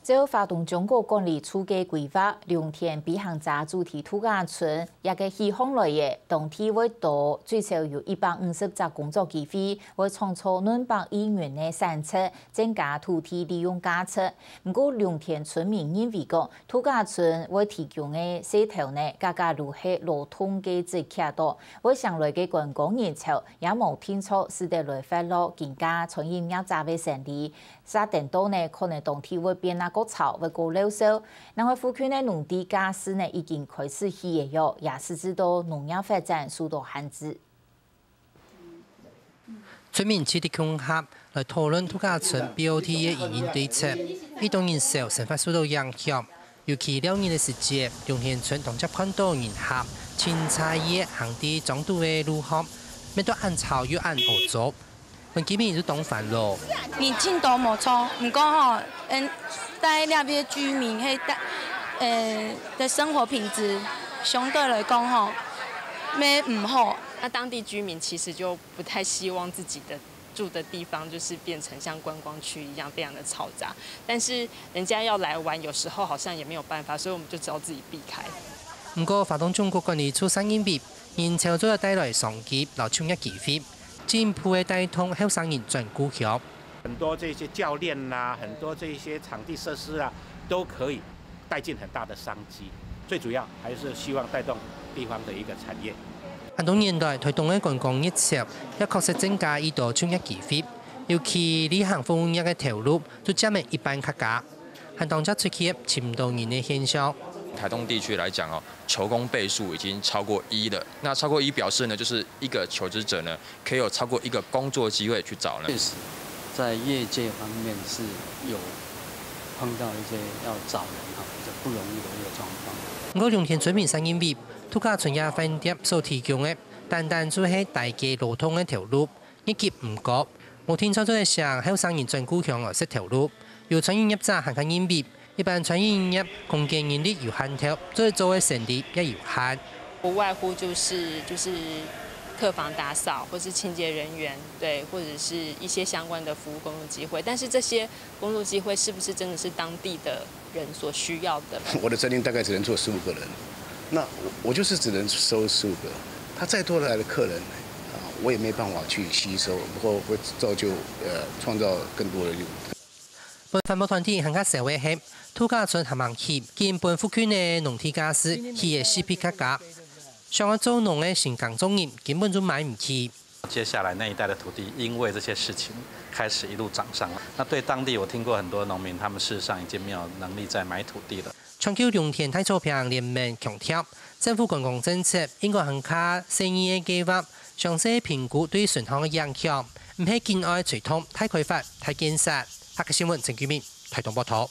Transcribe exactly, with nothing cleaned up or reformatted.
照華東中國管理處个規劃，龍田飛行者主題度假村這个起航來了，當地會多最少有一百五十隻工作機會，會創造兩百億元个產值，增加土地利用價值。毋過，龍田村民認為講，度假村會提供个設施呢，價格都係勞動个折扣多，會省來个觀光人潮也無定著使得來發落今下餐飲業者个生理。 續等到呢，可能當地會變啊過吵，會過漏潲。另外，附近个農地價數呢已經開始起了喲，也使致到農業發展受到限制。村民齊力共下來討論度假村B O T个營運對策，一到人潮生活受到影響，尤其尞日个時節，龍田村當輒看到人客，清採个行在庄肚个路項，變到恁吵又恁屙糟。 分居民就當煩惱。人盡多無錯，毋過吼，嗯，在該位居民係在，呃，的生活品質相對來講吼，乜毋好。那當地居民其實就不太希望自己的住的地方就是變成像觀光區一樣非常的嘈雜，但是人家要來玩，有時候好像也沒有辦法，所以我們就只好自己避開。毋過，華東中國管理處承認，人潮主要帶來商機摎就業機會。 進一步个帶動後生人轉故鄉。很多這些教練啦，很多這些場地設施啊，都可以帶進很大的商機。最主要還是希望帶動地方的一個產業。恁多年來，臺東个觀光熱潮也確實增加已多就業機會，尤其旅行服務業个投入就佔了一半較加，還當輒出現尋毋到人个現象。臺東地區來講哦，求工倍數已經超過一了。那超過一表示呢，就是一個求職者呢， 可以有超過一個工作機會去找呢？確實，在業界方面是有碰到一些要找人哈，比較不容易的一個狀況。毋過，龍田村民承認，度假村个飯店所提供个，單單就係帶給勞動个頭路，日給毋高，無定著做得想後生人轉故鄉來食頭路。有餐飲業者還較認為， 一般餐飲業空間人力有限，頭做得做个生理也有限。不外乎就是就是客房打扫，或是清洁人员，對，或者是一些相關的服務工作機會。但是這些工作機會是不是真的是當地的人所需要的？我的餐厅大概只能坐十五个人，那我就是只能收十五个，他再多来的客人，我也没办法去吸收，或会造就呃创造更多的利润。 分環保團體還較愁个係，度假村還吂起，竟分附近个農地價數起了四倍較加。想愛做農个新耕種人根本就買毋起。接下來那一帶的土地，因為這些事情開始一路漲上來。那對當地，我聽過很多農民，他們事實上已經沒有能力再買土地了。 全球農田大草坪聯盟強調，政府觀光政策應該還較細膩个計畫，詳細評估對順項个影響，毋係緊愛推動大開發、大建設。客家新聞陳居明，臺東報導。